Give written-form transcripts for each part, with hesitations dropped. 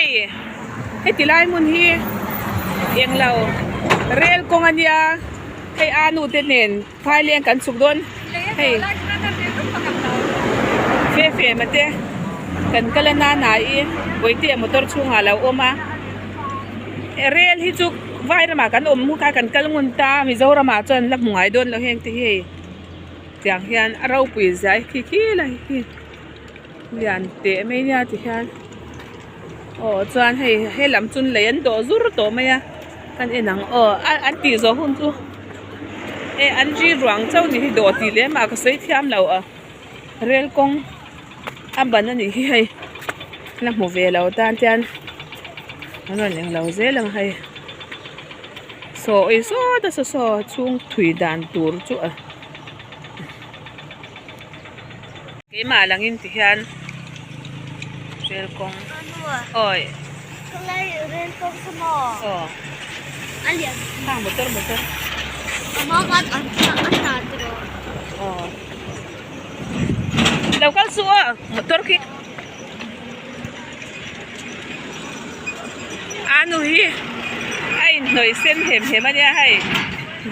Hei heti lai hmun hi englo rel kawng a nia hei a nu te nen phaileng kan chhuk dawn hei fe fe mate kan kal a nana i bawihte motor chhungah a lo awm a rel hi chu vai ramah kan awm hmuk a kan kal ngun ta Mizoramah chuan la hmu ngai dawn lo heng te hi hei tiang hian a ropui zai khi khi lai hi. Lian teh mai nia ti hian aw chuan hei helam chu lei an dawh zur tawh mai a kan en ang aw a an tih zawh hun chu e an ri ruang chauh ni hi dawh tih lem ah ka sawi thiam lo a rel kawng a ban a nih hi hei la hmu ve lo tan chuan an rawn englo zel ang hei saw awi sawt a saw saw chhung thui dan tur chu a. Keimah langin ti hian rel kawng awi aw khang motor motor aw lo kal suh aw motor khi a nu hi a inhnawih sen hem hem ania hei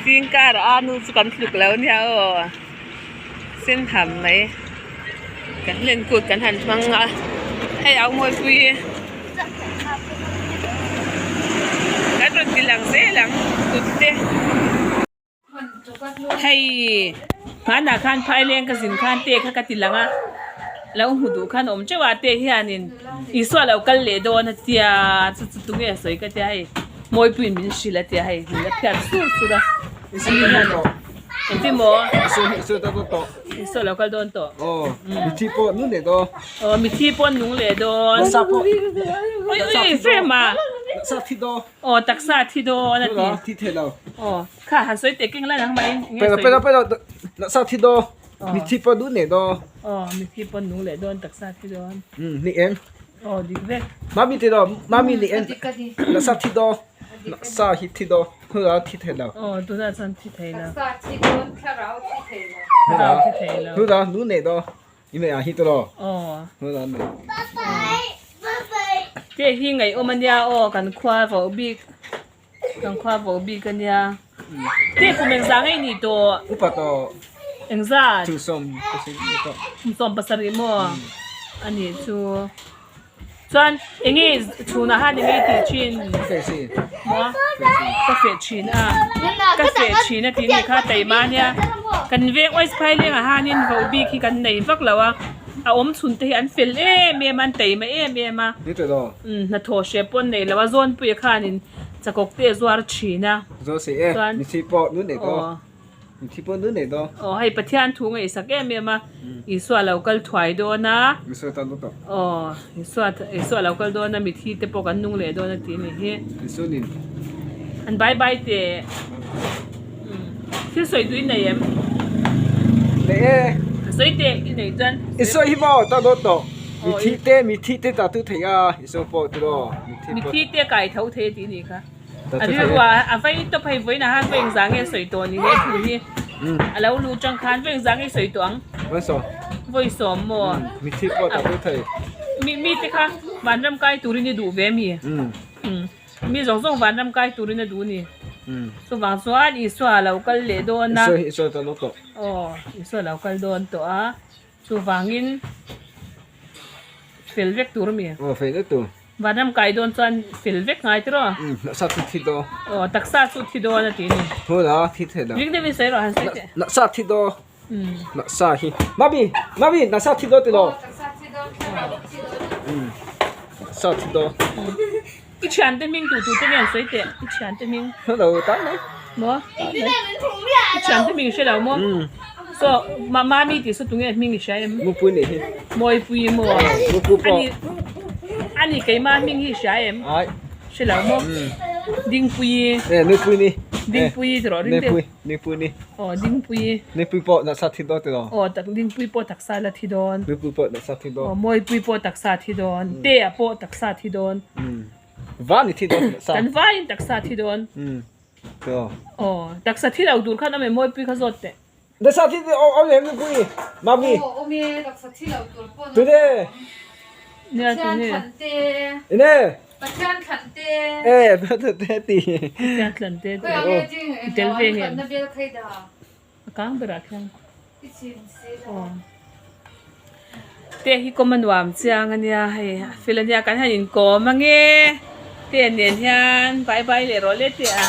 zing karah a nu chu kan tluk lo ania aw. Sen ham mai kan hlen kut kan han hmang a hei au mawipui hi kan rawn ti lang zel ang kut te hei hmanah khan phaileng ka zin khan te kha ka ti lang a lo hmu duh khan awm teuh a te hianin Isua lo kal leh dawn a tia chu chu tunge a sawi ka tia hei Mawipuiin min hrilh a tia hei hmui a phiat sur sur a. Engtin maw? Isua lo kal dawn tawh. Mithi pawh nung leh dawn. Aw mithi pawh nung leh dawn. Ui ui frame a. Taksa thi dawn. Aw taksa thi dawn a ti. Thi thei lo. Aw kha han sawi teh keng lai ang mai. Pelo pelo pelo taksa thi dawn. Mithi pawh nung leh dawn. Aw mithi pawh nung leh dawn taksa thi dawn. Ni em. Aw dik vek. Mami ti daw mami ni em. Taksa thi dawn. Taksa hi thi dawn. Thlarau thi thei lo. Aw tunah chuan thi thei lo. Taksa thi dawn thlarau thi thei lo. Thlarau thi thei lo. Thlarau nu nei daw. I nei ah hi tawh. Aw. Thlarau nei. Te hi ngaihawm ania aw kan khua vauh bik kan khua vauh bik ania. Te kum engzah ngei ni tawh? Upa tawh. Engzah? Kum 17 ni tawh. Kum 17 maw? Anih chu. Chuan enge chhunah khan enge tih thin? Ka feh thin. Maw? Ka feh thin a. Ka feh thin a tih ni kha taima nia. Kan veng ois phai lengah khanin voh bik hi kan nei vak lo a. A awm chhun te hi an fel em em a, an taima em em a. Ni tawh lo. Hnathawh hreh pawh an nei lo a, Zawnpuia khanin chakawk te a zuar thin a. Zawn si e, mithi pawh nun nei tawh. Thi pawh nu nei dawn. Aw hei Pathian thu ngaihsak em em a, Isua lo kal thuai dawn a. Isua tan dawn tawh. Aw Isua Isua lo kal dawn a mithi te pawh kan nung leh dawn a tih a nih hi. Isua nin. An bye bye teh. Thil sawi duh i nei em? Nei e. Ka sawi teh i neih chuan. Isua hi maw tan dawn tawh. Mithi te mithi te ta tu thei a Isua pawh tiraw. Mithi te kai tho thei a tih a nih kha. A rilru a a vei tawp hei vawiinah khan vawi engzah nge sawi tawh ni he thu hi a lo luh tang khan vawi engzah nge sawi tawh ang Vawi sawm vawi sawm maw Mithi pawh tak deuh thei Mi mi te kha vanram kai turin i duh ve mi mi zawng zawng vanram kai turin a duh ni chuvang chuan Isua a lo kal leh dawn a Isua hi Isua ta luh tawh aw Isua a lo kal dawn tawh a chuvangin fel vek tur a mi aw fel vek tur. Vanram kai dawn chuan fel vek ngai tiraw? Umm taksa chu thi dawn. Aw taksa chu thi dawn a ti ni. Hmun a thi thei lo. Ring deuhin sawi rawh han sawi teh. Naksa thi dawn. Naksa hi. Mami mami naksa thi dawn ti lo. Taksa thi dawn thlarau thi dawn. Umm naksa thi dawn. I thiante hming tu tu te nge han sawi teh i thiante hming. Hre lo tan mai. Maw? I thiante hming i hre lo maw? So mami tih saw tunge hming i hria em? Mupui nih hi. Mawipui maw? Mupui pawh. Ani keima hming hi i hria em? Ai. Hre lo maw? Dingpui. E Nupui ni. Dingpui ti rawh ring te. Nupui Nupui ni. Aw Dingpui. Nupui pawh nasa thi dawn ti lo. Aw tak Dingpui pawh taksa la thi dawn. Nupui pawh nasa thi dawn. Aw Mawipui pawh taksa thi dawn. Tea pawh taksa thi dawn. Van i thi dawn taksa. Kan vaiin taksa thi dawn. Aw. Aw taksa thi lo tur khan awm em Mawipui kha zawt teh. Taksa thi awm em Nupui Mami. Aw awm e taksa thi lo tur pawn Tune. Nia tune. Pathian thlan te. Ine. Pathian thlan te. E te te ti. Pathian thlan te ti. I tel ve ngem. A kang berah khian. Te hi kawm a nuam chiang a nia hei a fel a nia kan han inkawm ange te nen hian bye bye leh rawh le teh a.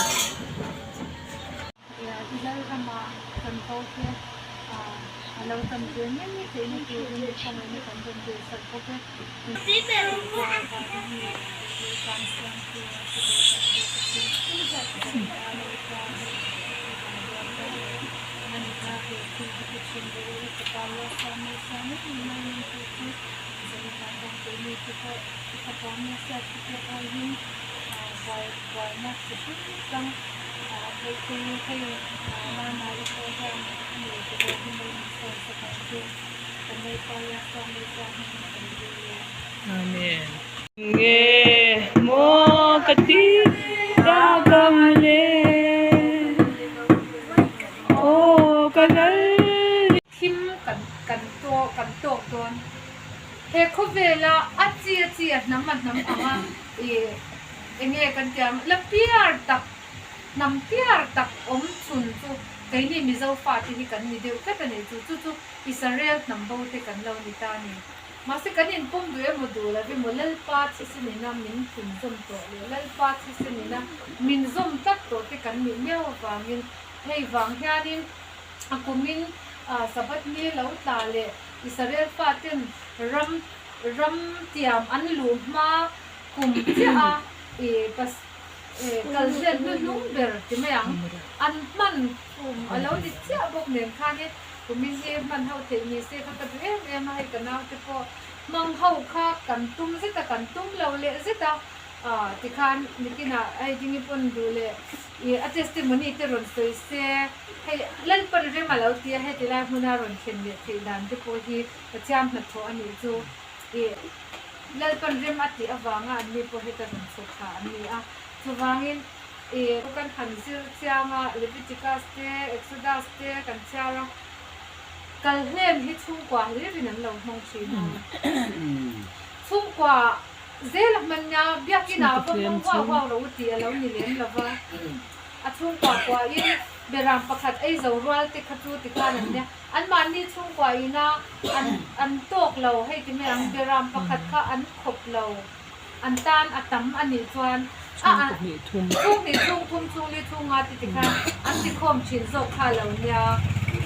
Amen. Nge maw ka ti tak ang le aw ka lal. Thim kan kan tawk kan tawk dawn. He khawvela a chi a chi a hnam a hnam anga ih enge kan tih ang la piar tak hnam piar tak awm chhun chu keini Mizo fate hi kan ni deuh tlat a ni chu chu chu Israel hnam bo te kan lo ni ta a ni. Mahse kan inpawm duh emaw duh lo emaw Lalpa thisenina min thinzawm tawh leh Lalpa thisenina min zawm tlat tawh te kan nih miau avangin hei vang hianin a kumin Sabbath ni lo tla leh Israel faten ram ram tiam an luh hma kum chiah a ih kal hriat hnuhnung ber ti mai ang an hman kum a lo ni chiah bawk nen khanin Kumin hi hman ho theih ni se kha ka duh em em a, hei ka naute pawh hmang ho kha kan tum zet a, kan tum lo leh zet a, tikhan nikinah hei dingi pawn duh leh ih a testimony te rawn sawi se, hei Lalpan rem a lo ti a, heti lai hmuna rawn thlen leh theih dan te pawh hi Pathian hnathawh a nih chu ih Lalpan rem a tih avanga an ni pawh heta rawn chhuk thla an ni a, chuvangin. I kan han zir chiang a, Leviticus te, Exodus te kan chhiar a, kal hnem hi chhungkua hlirin an lo hmang thin a. Chhungkua zel a hman nia, biakin ah va hmang huau huau rawh u tih a lo ni lem lo va. A chhungkua kuahin beram pakhat ei zo rual te kha chu ti khan an nia. Anmahni chhungkua ina an an tawk lo hei ti mai ang, beram pakhat kha an khawp lo. An tan a tam a nih chuan a a chhung hnih chhung thum chhung li chhung nga ti ti khan an ti khawm thin zawk kha lo nia.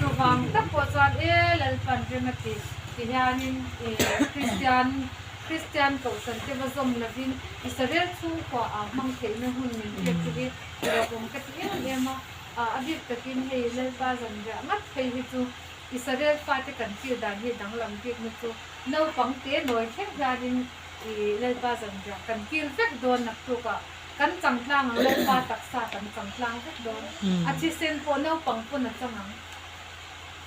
Chuvang tak pawh chuan e Lalpan rem a ti ti hianin e Kristian Kristian kohhran te va zawm lovin Israel chhungkua ah hmang theihna hun min pek chu hi rawhawm ka ti em em a. A bik takin hei Lalpa zanriah ngat phei hi chu Israel fate kan thil dan hi danglam bikna chu naupang te nawi thleng hianin I Lalpa zanriah kan kil vek dawn naktukah kan chang tlang ang Lalpa taksa kan chang tlang vek dawn a thisen pawh naupang pawn a chang ang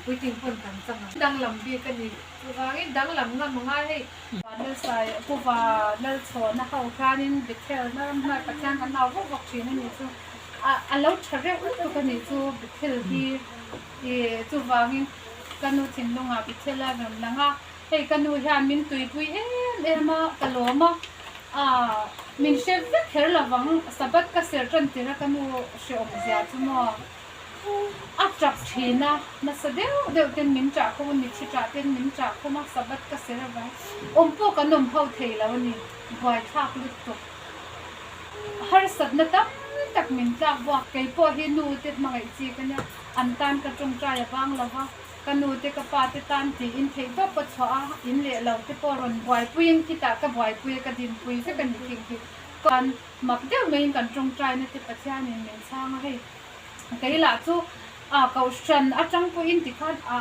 puitling pawn kan chang ang. Danglam bik a ni chuvangin danglam ngam anga hei. Lalsai Kuva Lalchhawna ho khianin Bethel na ram hnai Pathian kan au vak vak thin a nih chu a lo tha reuh lutuk a nih chu Bethel hi i chuvangin ka nu thinlungah Bethel a rawn lang a. Hei ka nu hian min tuipui em em a, ka lawm a, aah min hre vek kher lovang, Sabbath ka ser tan tir a ka nu hreawm zia chu maw a tap thin a, nasa deuh deuh ten min tah khum a, mitthi tah ten min tah khum a, Sabbath ka ser avang awm pawh kan awm ho thei lo a ni, buaithlak lutuk. Harsatna tam tak min tlak buak, kei pawh hi nu te hmangaih chi ka nia, an tan ka tawngtai a vang lo va. Ka nu te ka pa te tan tiin theih tawp ka chhuah a, in leh lo te pawh rawn buaipuiin khitah ka buaipui a, ka dinpui vek a ni khing khi. Kan mak deuh maiin kan tawngtaina te Pathianin min chhang a, hei kei lah chu a kohhran atang pawhin tikhan a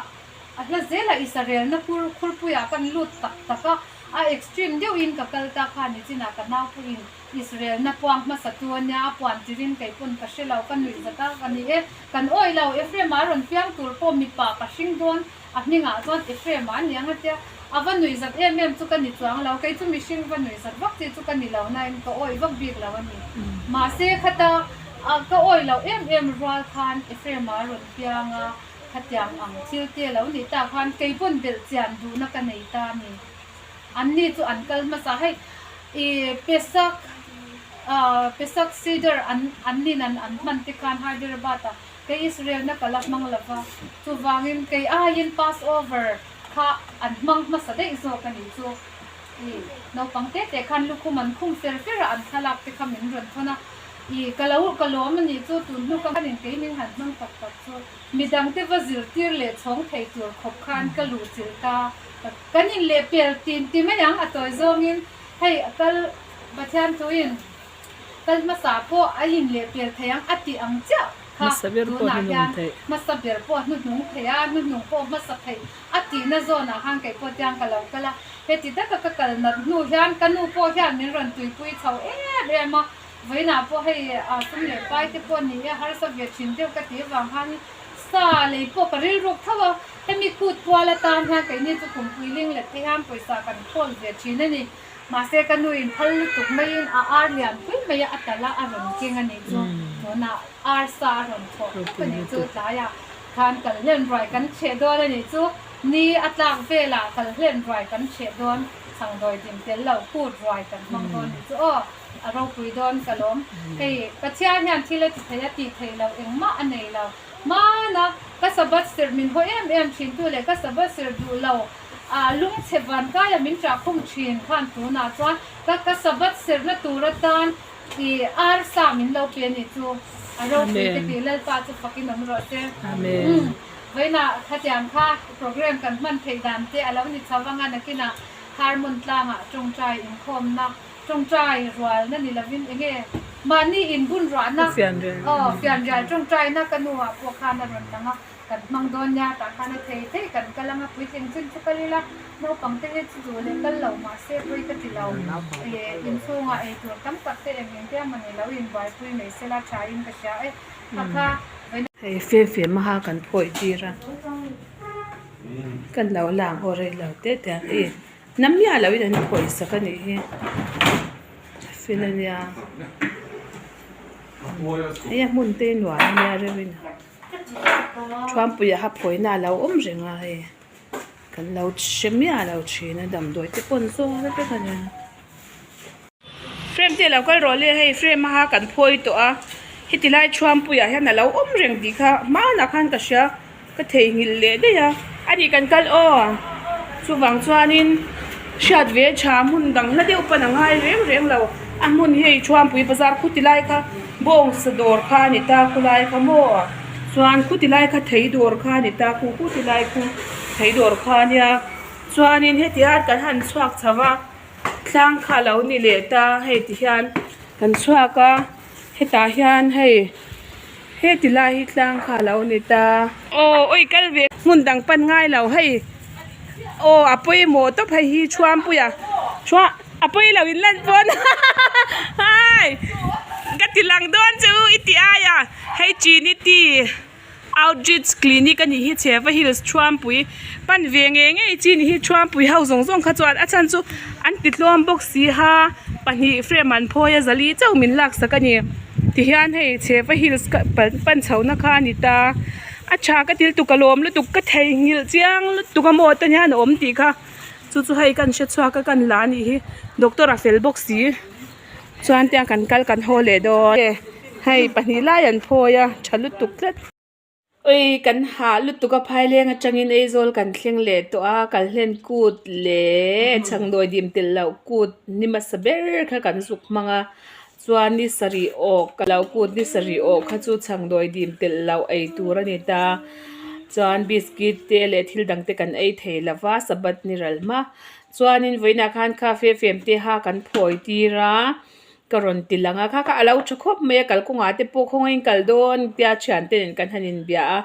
a hla zela Israelna khur khurpuiah kan lut tak tak a, a extreme deuhin ka kal ta kha nichinah ka nau pawhin Israel na puang hmasa tu a nia, a puan tirin kei pawn ka hre lo, ka nuih zat a, ka ni e, kan awih lo, Ephraim-a a rawn piang tur pawh mipa ka hring dawn, a hmingah chuan Ephraim-a a ni ang a tia, a va nuih zat em em chu ka ni chuang lo, kei chu mihring va nuih zat vak chi chu ka ni lo nain ka awih vak bik lo a ni. Mahse khata ka awih loh em em rual khan Ephraim-a a rawn piang a, khatiang ang thil te lo nih tak khan kei pawn belh chian duhna ka nei ta a ni. Anni chu an kal hmasa hei. I Pesach. Pesach Seder an an nin an an hman te khan Hyderabad ah kei Israel na ka la hmang lo va, chuvangin kei aiin Passover kha an hmang hmasa daih zawk a nih chu. I naupang te te khan lukhum an khum fer fer a, an thlalak te kha min rawn thawn a, i ka lo ka lawm a nih chu tun hnu ka khanin kei min han hmang tak tak chu midang te va zirtir leh chhawng thei tur khawp khan ka luh chilh ta. Kan in leh pel tin ti mai ang a tawi zawngin hei a kal Pathian thuin kal hmasa pawh a in leh pel thei ang a tih ang chiah kha tunah hian hmasa ber pawh hnuhnung thei a, hnuhnung pawh hmasa theih a tihna zawnah khan kei pawh tiang ka lo kal a, heti taka ka kal nat hnu hian ka nu pawh hian min rawn tuipui chho em em a, vawiinah pawh hei sum leh pai te pawh ni e harsa ve thin deuh ka tih avang khanin sa lei pawh ka rilruk tho a, hemi kut pual atan hian keini chu kumpui ling let te hian pawisa kan khawl ve thin a ni. Mahse ka nu in phal lutuk maiin a ar lian pui mai a, a tal a, a rawn keng a nih chu. Tunah ar sa a rawn thawh thawk a nih chu. Tlaiah khan kal hlen ruai kan chheh dawn a nih chu. Ni a tlak velah kal hlen ruai kan chheh dawn, changdawi dim tel lo kut ruai kan hmang dawn nih chu aw, a ropui dawn ka lawm. Hei Pathian hian thil a ti thei a, tih theih loh engmah a nei lo. Hmana ka Sabbath serh min haw em em thintu leh ka Sabbath serh duh lo. A lungchhe vankaia min ṭah khum ṭhin khan tunah chuan ka ka Sabbath serhna tur atan i arsa min lo pe anih chu a ropui te tih Lalpa chu fakin awm rawh se. Umm vawiinah khatiang kha program kan hman theih dan te a lo ni chho anga nakinah Harmon tlangah ṭawngṭai inkhawmna ṭawngṭai rualna ni lovin enge mahni inbun ruahna aw fianrial ṭawngṭaina ka nu ah pawh khan a rawn lang a. Kan hmang dawn nia tah khan a thei thei kan kal anga puitling chin chu kal ila naupang te hi chu duh leh kal lo mahse pawi ka ti lo eh inchhungah ei tur tam tak te eng eng te a mani lo in buaipui mai sela tha in ka hria e kha kha vawiin Hei fim fim a ha kan phawi tir a kan lo lang aw rei lo te te ang i na miah lo in an phawi sak a nih hi fel a nia hei a hmun te hi nuam a nia reuh in. Thuampuia ha phawina a lo awm reng a hei kan lo hre miah lo thin a damdawi te pawh an zawng vek a nia. Frame te a lo kal rawh le hei frame a ha kan phawi tawh a heti lai thuampuiah hian a lo awm reng tih kha hmanah khan ka hria ka theihnghilh leh daih a ani kan kal aw chuvang chuanin hriat ve tha hmun dang hla deuh pawn a ngai reng reng lo a hmun hi hei thuampui bazar khuti lai kha bawngsa dawr kha a ni ta khulai kha maw chuan khuti lai kha thei dawr kha a ni ta khu khuti lai khu thei dawr kha a nia chuanin heti hian kan han chhuak chho va tlang kha a lo ni leh ta hei ti hian kan chhuak a hetah hian hei heti lai hi tlang kha a lo ni ta. Aw awi kal ve hmun dang pan ngai lo hei aw a pawimawh tawp hei hi chhuampuia chhuah a pawi lo in lan pawn hai ka ti lang dawn chu i ti ai a hei trinity outreach clinic a nih hi chheva hills chhuampui pan ve ngei ngei chi ni hi chhuampui ho zawng zawng kha chuan a chhan chu an ti tlawm bawk si ha pahnih frame an phawi a zali chauh min lak sak a ni tihian hei chheva hills pan chho na kha a ni ta a tha ka til tuk a lawm lutuk ka theihnghilh chiang lutuk a maw te hian a awm tih kha chu chu hei kan hre chhuak a kan la a nih hi doctor a fel bawk si chuan tiang kan kal kan haw leh dawn hei pahnih lai an phawi a tha lutuk tlat. Ui kan hah lutuk a phaileng atangin Aizawl kan thleng leh tawh a kal hlen kut leh chhangdawi dim tel loh kut ni hmasa ber kha kan zuk hmang a chuan ni sarih awk ka lo kut ni sarih awk kha chu chhangdawi dim tel loh ei tur a ni ta chuan biscuit te leh thil dang te kan ei thei lo va sabbath ni ral hma chuanin vawiinah khan cafe fem te ha kan phawi tir a. Ka rawn ti lang a kha kha a lo tha khawp mai a kalkawngah te pawh khawngain kal dawn tia thiante nen kan han inbia a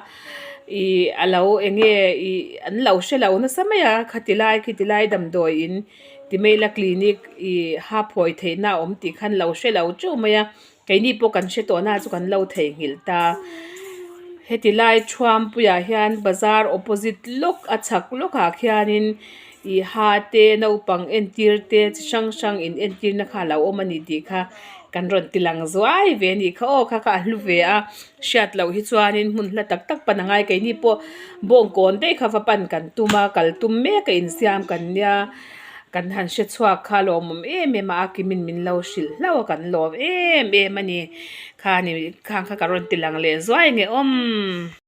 ih a lo eng nge ih an lo hre lo nasa mai a khati lai khiti lai damdawi in ti mai ila clinic ih ha phawi theihna a awm tih khan lo hre lo teuh mai a keini pawh kan hre tawh na chu kan lo theihnghilh ta heti lai thuampuiah hian bazar opposite lawk a chhak lawkah khianin. Ih ha te naupang entir te chi hrang hrang in entir na kha a lo awm a ni tih kha kan rawn ti lang zuai ve a nih kha aw kha kha a hlu ve a hriat loh hi chuanin hmun hla tak tak pan a ngai keini pawh bawngkawn daih kha va pan kan tum a kal tum mek a insiam kan nia. Kan han hre chhuak kha lawmawm em em a, a kimin min lo hrilh hlauh a kan lawm em em a ni. Khani khang kha ka rawn ti lang leh zuai nge awm.